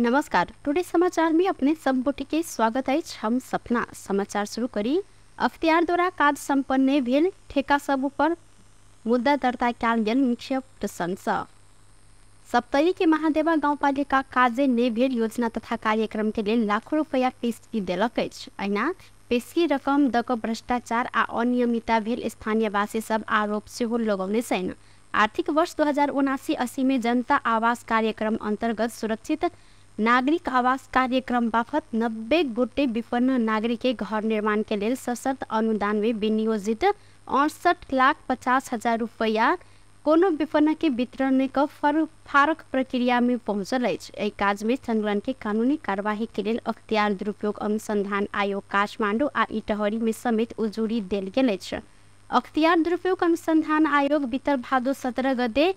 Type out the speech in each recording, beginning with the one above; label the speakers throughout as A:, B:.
A: नमस्कार, टुडे समाचार में अपने सब गोटे के स्वागत है। हम सपना समाचार शुरू करी। अख्तियार द्वारा काज संपन्न नहि भेल ठेका सब ऊपर मुद्दा दर्ता कयल गेल मुख्य प्रसंग। सप्तरी के महादेवा गाउँपालिका काजे नहि भेल योजना तथा कार्यक्रम के लेल लाखों रुपया पेशगी देलक अछि। अहिना पेशगी रकम दऽ कऽ भ्रष्टाचार आ अनियमितता भेल स्थानीयवासी सब आरोप सेहो लगौने छनि। आर्थिक वर्ष 2079-80 में जनता आवास कार्यक्रम अंतर्गत सुरक्षित नागरिक आवास कार्यक्रम बापत 90 गोटे विपन्न नागरिक के घर निर्माण के लेल सशर्त अनुदान में विनियोजित 68,50,000 रुपया कोनो विपन्न के वितरण क फारक प्रक्रिया में पहुँचल अछि। एहि काज में संलग्न के कानूनी कार्यवाही के लेल अख्तियार दुरुपयोग अनुसंधान आयोग काठमांडू आ इटहरी में समेत उजुरी देल गेल अछि। अख्तियार दुरुपयोग अनुसंधान आयोग बीतल भादो 17 गते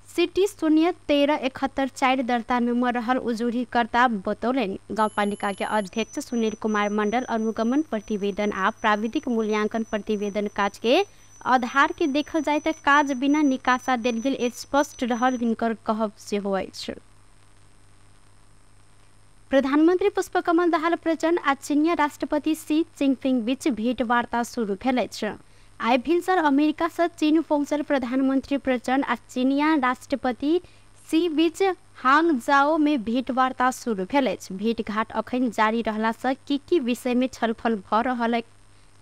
A: सिटी 0 13 71 4 दर्ता नंबर रहल उजुरीकर्ता बतौलनि। गाउँपालिका के अध्यक्ष सुनील कुमार मंडल अनुगमन प्रतिवेदन आ प्राविधिक मूल्यांकन प्रतिवेदन काज के आधार के देखल जाय त काज बिना निकासा देल गेल स्पष्ट रहल हिनकर कहब सेहो अछि। प्रधानमंत्री पुष्पकमल दाहाल प्रचण्ड आ चीनिया राष्ट्रपति शी जिनपिंग बीच भेंटवार्ता शुरू भेल अछि। आइ भिनसर अमेरिका से चीन पहुँचल प्रधानमंत्री प्रचण्ड आ चीनिया राष्ट्रपति शी बीच हांगजाओ में भेंटवार्ता शुरू भेल अछि। भेंटघाट अखन जारी रहला से की विषय में छलफल भ रहल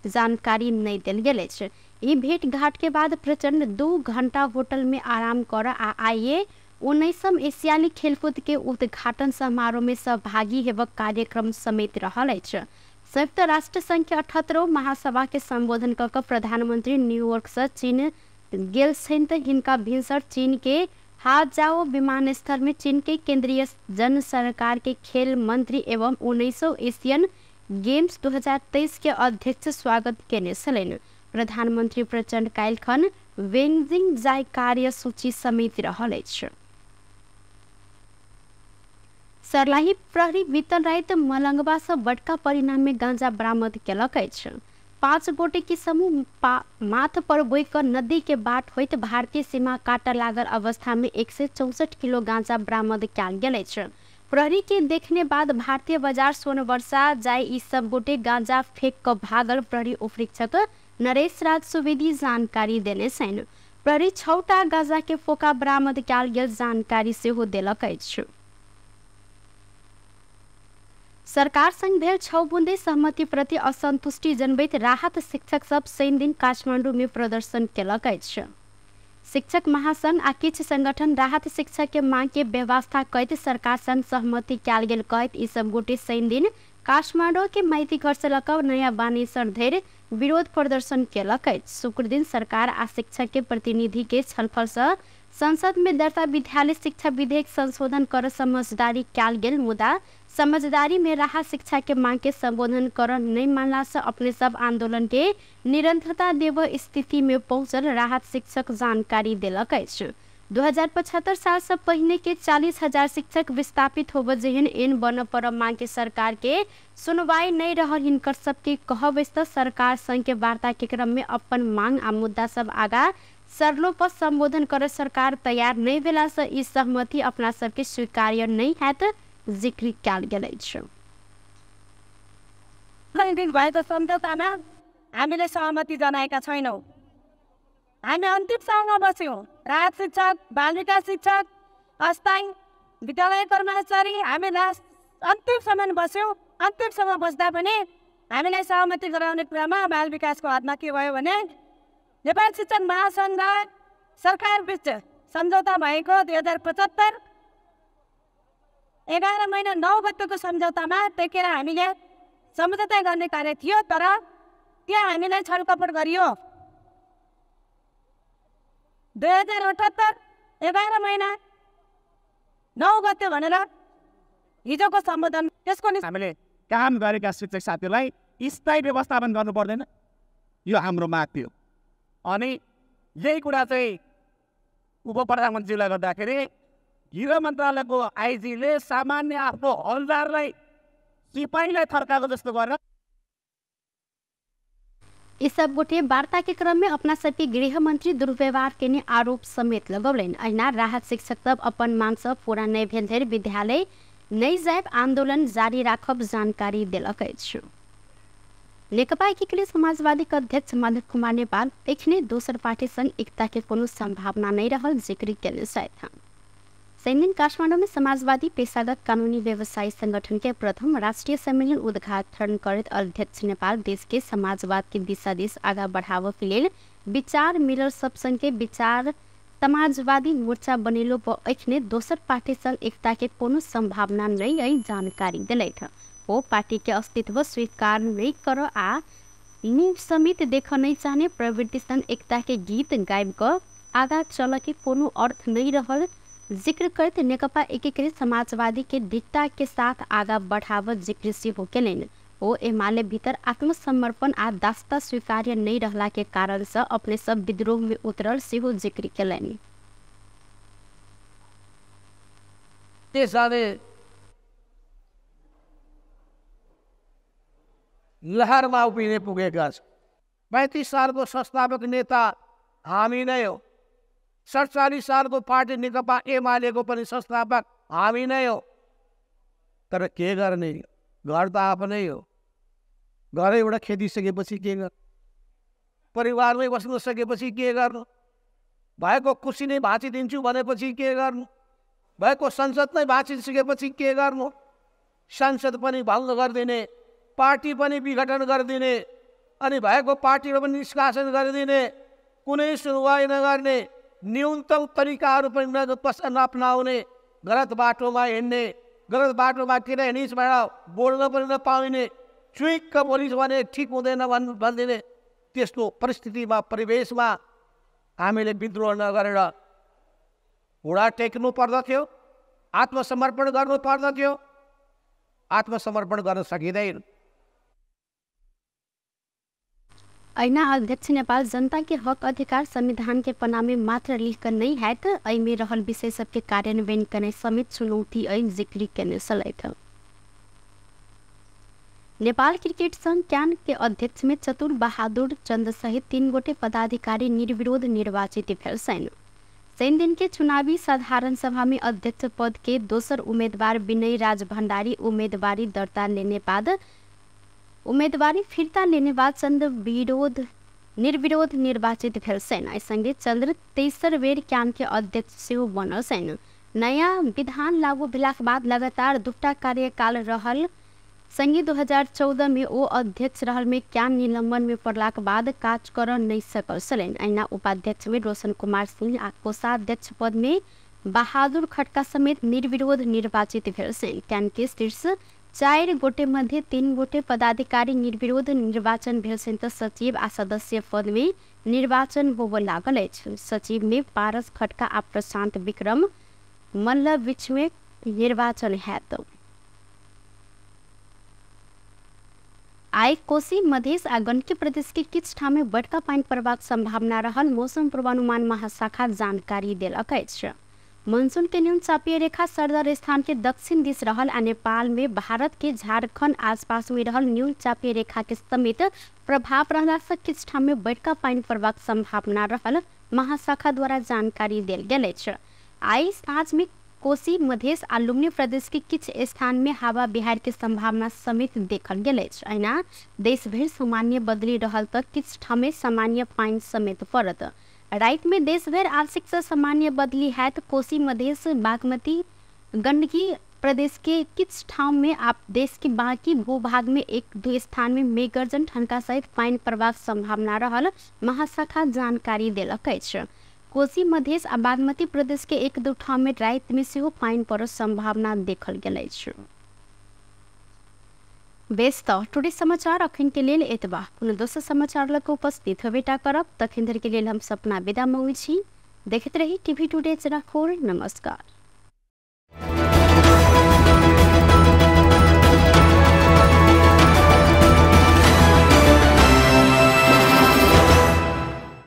A: जानकारी नहीं देल गेल अछि। ई भेंटघाट के बाद प्रचण्ड 2 घंटा होटल में आराम कर आ आइए 19वीं एशियाली खेलकूद के उद्घाटन समारोह में सहभागी हेबाक कार्यक्रम समेत रहल अछि। संयुक्त राष्ट्र संघ के 78 महासभा के संबोधन कऽ प्रधानमंत्री न्यूयॉर्क से चीन गेल छनि त हिनका भिनसर चीन के हाजाओ विमानस्थल में चीन के केंद्रीय जन सरकार के खेल मंत्री एवं 19 एशियन गेम्स 2023 के अध्यक्ष स्वागत केने छलनि। प्रधानमंत्री प्रचण्ड काल्हिखन बेइजिंग जाय कार्यसूची समेत रहल अछि। सर्लाही प्रहरी बीतल राति मलंगवा से बड़का परिणाम में गांजा बरामद केलक अछि। 5 गोटे के समूह माथ पर बोहि कऽ नदी के बाट होइत भारतीय सीमा काटऽ लागल अवस्था में 164 किलो गांजा बरामद कयल गेल अछि। प्रहरी के देखने बाद भारतीय बाजार सोनवर्षा जाय ई सब गोटे गांजा फेंक कऽ भागल प्रहरी उपरीक्षक नरेश राज सुवेदी जानकारी देने छनि। प्रहरी 6टा गांजा के फोका बरामद कयल गेल जानकारी सेहो देलक अछि। सरकार संग भेल 6 बुंदे सहमति प्रति असंतुष्टि जनबैत राहत शिक्षक सब शनि दिन काठमांडू में प्रदर्शन केलक अछि। शिक्षक महासंघ आ किछु संगठन राहत शिक्षक के मांग के व्यवस्था करैत सरकार संग सहमति कयल गेल कहैत ई सब गोटे शनि दिन काठमांडू के माइती घर से लऽ कऽ नया बानेश्वर धरि विरोध प्रदर्शन केलक अछि। शुक्र दिन सरकार आ शिक्षक के प्रतिनिधि के छलफल से संसद में दर्ता विद्यालय शिक्षा विधेयक संशोधन कर समझदारी कयल गेल, मुदा समझदारी में राहत शिक्षा के मांग के संबोधन कर नहीं मानला से अपने सब आंदोलन के निरंतरता देव स्थिति में पहुँचल राहत शिक्षक जानकारी देलक अछि। 2075 साल से पहिने के 40,000 शिक्षक विस्थापित होब जेहन एन बन पर मांग के सरकार के सुनवाई नहीं रहल हिनकर सबके कहब अछि त सरकार संग के वार्ता के क्रम में अपन मांग आ मुद्दा सब आगा सरलो पर संबोधन कर सरकार तैयार नहीं भेला से ई सहमति अपना सबके स्वीकार्य नहीं हैत जिक्र कयल गेल अछि।
B: भएको सम्झौतामा हामीले सहमति जनाएका छैनौँ। हामी अन्तिमसम्म बस्यौँ। राहत शिक्षक, बाल विकास शिक्षक, अस्थायी विद्यालय कर्मचारी हामी लास्ट अन्तिमसम्म बस्यौँ। अन्तिमसम्म बस्दा पनि हामीलाई सहमति गराउने कुरामा बाल विकासको हातमा के भयो भने नेपाल शिक्षक महासङ्घ र सरकारबीच सम्झौता भएको 2075 11 महिना 9 गतेको सम्झौतामा त्यतिखेर हामीले सम्झौता गर्ने कार्य थियो, तर त्यहाँ हामीलाई छलकपट गरियो। 2078 11 महिना 9 गते भनेर हिजोको सम्बोधन त्यसको
C: हामीले काम गरेका शिक्षक साथीहरूलाई स्थायी व्यवस्थापन गर्नु पर्दैन, यो हाम्रो माग थियो। अनि यही कुरा चाहिँ उप प्रधानमन्त्रीलाई गर्दाखेरि गृह मन्त्रालयको आइजीले सामान्य आफ्नो हलदारलाई सिपाहीलाई थर्काएको जस्तो गरेर
A: यी सब गोटे वार्ता के क्रम में अपना सबके गृह मंत्री दुर्व्यवहार के आरोप समेत लगौलनि। अहिना राहत शिक्षक सब अपन मांग सब पूरा नहीं भेल धरि विद्यालय नहि जायब आंदोलन जारी राखब जानकारी देलक अछि। नेकपा एकीकृत समाजवादी के अध्यक्ष माधव कुमार नेपाल एखने दोसर पार्टी संग एकता के कोनो संभावना नहीं रहल जिक्र केने छथि। शनिदिन काठमाडौँ में समाजवादी पेशागत कानूनी व्यवसायी संगठन के प्रथम राष्ट्रीय सम्मेलन उद्घाटन करैत अध्यक्ष नेपाल देश के समाजवाद के दिशा दिस आगा बढ़ाव के लेल विचार मिलल सब संग के विचार समाजवादी मोर्चा बनेलो पर एखने दोसर पार्टी संग एकता के कोनो संभावना नहीं अइ जानकारी दिलथि। ओ पार्टी के अस्तित्व स्वीकार नहीं कर आ मुँह समेत देख नहीं चाहने प्रवृत्ति संग एकता के गीत गायब क आगा चल के कोनो अर्थ नहीं रहल जिक्र करते नेकपा एकीकृत समाजवादी के दिट्टा के साथ आगा बढ़ावत जिक्र सेहो केलनि। ओ एमाले भीतर आत्मसमर्पण आ दासता स्वीकार्य नहीं रहला के कारण से अपने सब विद्रोह में उतरल सेहो जिक्र केलनि।
D: लहरमा उभिने पुगेका छौँ। 35 सालको संस्थापक नेता हामी नै हो। 47 सालको पार्टी नेकपा एमालेको पनि संस्थापक हामी नै हो। तर के गर्ने, घर त आफ्नै हो। घरैबाट खेदिसकेपछि के गर्नु, परिवारमै बस्न सकेपछि के गर्नु, भएको खुसी नै भाँचिदिन्छु भनेपछि के गर्नु, भएको संसद नै भाँचिसकेपछि के गर्नु, संसद पनि भङ्ग गरिदिने, पार्टी पनि विघटन गरिदिने, अनि भएको पार्टीबाट पनि निष्कासन गरिदिने, कुनै सुनवाई नगर्ने, न्यूनतम तरिकाहरू पनि नअपनाउने, गलत बाटोमा हिँड्ने, गलत बाटोमा किन हिँडिस् भनेर बोल्न पनि नपाउने, चुइक्क बोलिस् भने ठिक हुँदैन भनिदिने, त्यस्तो परिस्थितिमा परिवेशमा हामीले विद्रोह नगरेर घुँडा टेक्नु पर्दथ्यो, आत्मसमर्पण गर्नु पर्दथ्यो। आत्मसमर्पण गर्न सकिँदैन।
A: ऐना अध्यक्ष नेपाल जनता के हक अधिकार संविधान के पन्ना में मात्र लिख कर नहीं है तो एहिमे रहल विषय सबके कार्यान्वयन करने समेत चुनौती अइ जिक्र केने छलथि। नेपाल क्रिकेट संघ क्यान के अध्यक्ष में चतुर बहादुर चंद सहित 3 गोटे पदाधिकारी निर्विरोध निर्वाचित भेल छनि। शनि दिन के चुनावी साधारण सभा में अध्यक्ष पद के दोसर उम्मीदवार विनय राज भंडारी उम्मीदवारी दर्ता लेने बाद उम्मीदवारी फिर्ता लेने बाद चंद्र निर्विरोध निर्वाचित भेल छनि। एहि संगे चंद्र तेसर बेर क्यान के अध्यक्ष सेहो बनल छनि। नया विधान लागू भेलाक बाद लगातार 2 कार्यकाल रहल संगे 2014 में ओ अध्यक्ष रहल में क्यान निलंबन में पड़लाक बाद काज कर नहीं सकल छलनि। अहिना उपाध्यक्ष में रोशन कुमार सिंह आ कोषाध्यक्ष पद में बहादुर खड़का समेत निर्विरोध निर्वाचित भेल छनि। क्यान के शीर्ष 4 गोटे मध्ये 3 गोटे पदाधिकारी निर्विरोध निर्वाचन भेल छनि त सचिव आ सदस्य पद में निर्वाचन होबय लागल अछि। सचिव में पारस खड़का आ प्रशांत विक्रम मल्ल बीच में निर्वाचन हैत। आइ कोशी मधेश आ गण्डकी प्रदेश के किछु ठाम में बड़का पानि पड़बाक संभावना रहल मौसम पूर्वानुमान महाशाखा जानकारी देलक अछि। मानसून के न्यून चापीय रेखा सरदर स्थान के दक्षिण दिस रहल आ नेपाल में भारत के झारखंड आसपास में रहल न्यून चापीय रेखा के समेत प्रभाव रहला से किछु ठाम में बड़का पानि पड़बाक संभावना रहल महाशाखा द्वारा जानकारी देल गेल अछि। आइ साँझ में कोशी मधेश आ लुम्बिनी प्रदेश के किछु स्थान में हवा बिहार के संभावना समेत देखल गेल अछि। अहिना देशभरि सामान्य बदली रहल त किछु ठाम में सामान्य पानि समेत पड़त। राति में देशभरि आंशिक से सामान्य बदली हैत। कोशी मधेश बागमती गंडकी प्रदेश के किछु ठाम में आप देश के बाकी भूभाग में 1-2 स्थान में मेघगर्जन ठनका सहित पानि पड़बाक संभावना रहल महाशाखा जानकारी देलक अछि। कोशी मधेश आ बागमती प्रदेश के 1-2 ठाम में राति में सेहो पानि पड़क संभावना देखल गेल अछि। बेस त टुडे समाचार अखन के लेल एतबा। कोनो दोसर समाचार लग उपस्थित होबेटा करब। तखन धरि के लेल हम सपना विदा मांगै छी। देखैत रही टीवी टुडे जनकपुर। नमस्कार।